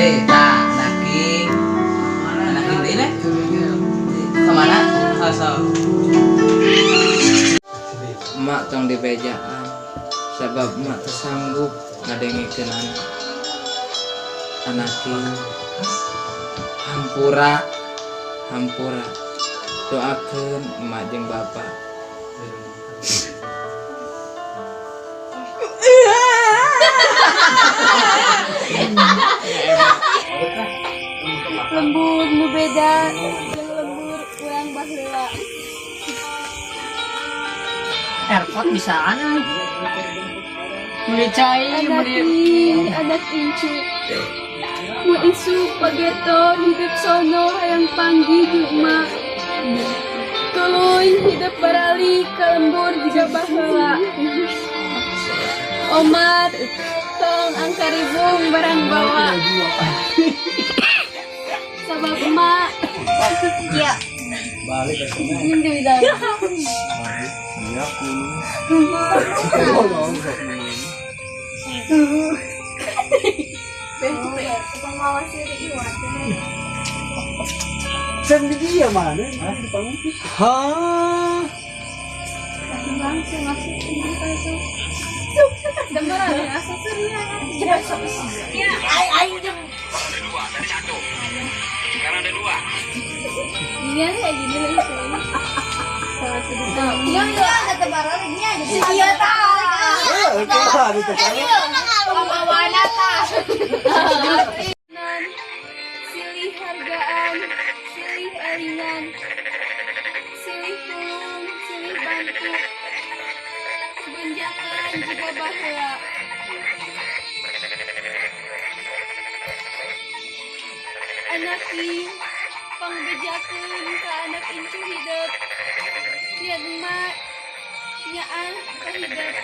Hei, tah, Naki. Naki deui ne? Kemana? So. Emak tong dibejaan, sabab emak teu sanggup ngadengikeun anak. Anaki, hampura, hampura. Doakeun emak jeung bapak. Lembur nu beda jeung lembur urang baheula. Airport bisaan euy. Meuli cai, Anak meuli ih, anak incu. Mu isuk pageto hidup sono hayang panggih jeung emak. Tuluy hidup barali ka lembur jiga baheula. Omat tong angkaribung barang bawa. Sabab emak ya. Ini dah. Sen di dia mana? Hah? Iya kayak gini lagi. Iya, iya, ada barangnya. Iya, Silih hargaan, silih elingan, silih tulung, silih bantu, kebenjakan juga baheula. Anaki pangbejakeun ka anak incu hidep, nya emak nyaah ka hidep.